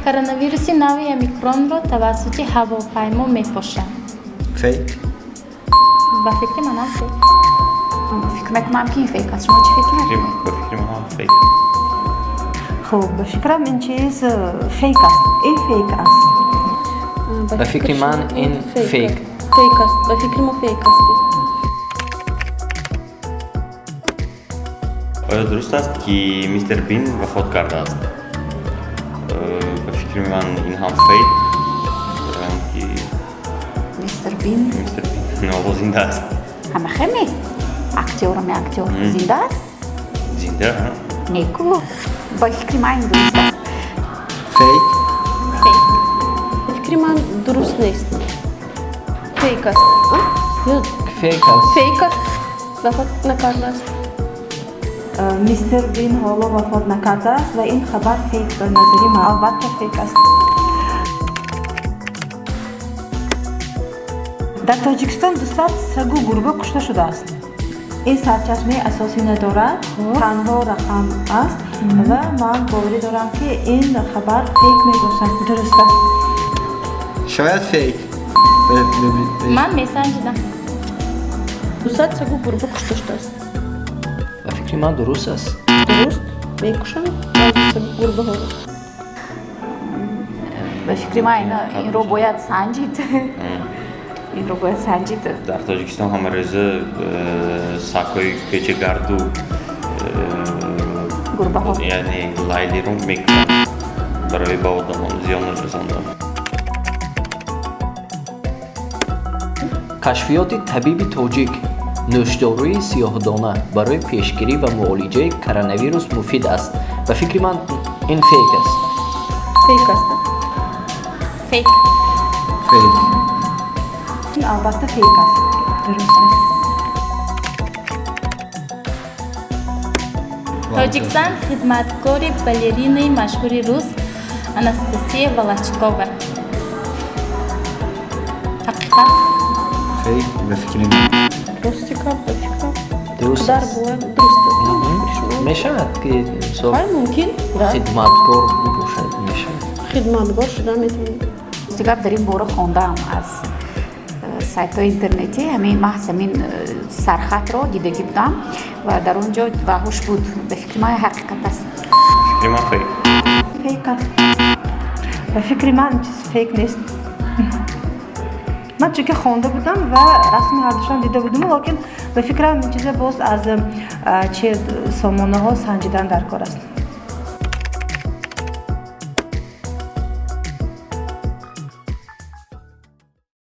Коронавируси нави омикронро тавассути ҳавопаймо мепошанд. Фейк. Ба фикри манам, фейк. Фикр мекунам, ки ин фейк аст. Шумо чӣ фикр мекунед? Ба фикри ман ҳам фейк. Хуб, ба фикрам, ин чиз фейк аст, ин фейк аст. Ба фикри ман, ин фейк. Фейк аст, ба фикри мо, фейк аст. Оё дуруст аст, ки мистер Бин вафот кардааст? Ба фикри ман, ин ҳам фейк, барои он ки Мистер Бин? Мистер Бин ҳоло зинда аст. Ҳамахеме актёраме, актёр зинда аст? Зинда, а? Неку, ба фикри ман, ин дуруст аст. Фейк. Фейк. Ба фикри ман, дуруст нест, фейк аст, а? Ё Фейк аст. Фейк аст, вафот накардааст. Мистер Бин ҳоло вафот накардааст ва ин хабар фейк, ба назари ман, албатта, фейк аст. Дар Тоҷикистон 200 сагу гурба кушта шудааст. Ин сарчашмаи асосӣ надорад, танҳо рақам аст ва ман боварӣ дорам, ки ин хабар фейк мебошад. Дуруст аст. Шояд фейк. Ман месанҷидам. 200 сагу гурба кушта шудааст. Ба фикри ман, дуруст аст. Дуруст, мекушанд баъзе сагу гурбаҳоро. Ба фикри ман, инро бояд санҷид, инро бояд санҷид. Дар Тоҷикистон ҳамарӯза сагҳои кӯчагарду Гурбаҳо. яъне лайлиро мекушанд барои ба одамон зиён нарасондан. Кашфиёти табиби тоҷик: нӯшдоруи сиёҳдона барои пешгирӣ ва муолиҷаи коронавирус муфид аст. Ба фикри ман, ин фейк аст. Фейк аст. Фейк. Фейк. Ин албатта фейк аст. Дуруст аст. Тоҷикзан хидматгори балеринаи машҳури рус Анастасия Волочкова. Ҳақиқат? Фейк, ба фикри ман. Рости гап, ба фикрам Дуруст дар аст. Бояд дуруст аст, ба фикри шумо? Мешавад, ки мисол Хай, мумкин, да. хидматгор бошад, мешавад. Хидматгор шуда метавонад. Рости гап, дар ин бора хондаам аз сайтҳои интернетӣ. Ҳамин маҳз ҳамин сархатро дидагӣ будам ва дар он ҷо баҳуш буд. Ба фикри ман, ҳақиқат аст. Фикри ман, фейк. Фейк аст. Ба фикри ман, ин чиз фейк нест. Ман чунки хонда будам ва расми ҳардушон дида будам, лекин ба фикрам, ин чиза боз аз чи сомонаҳо санҷидан дар кор аст.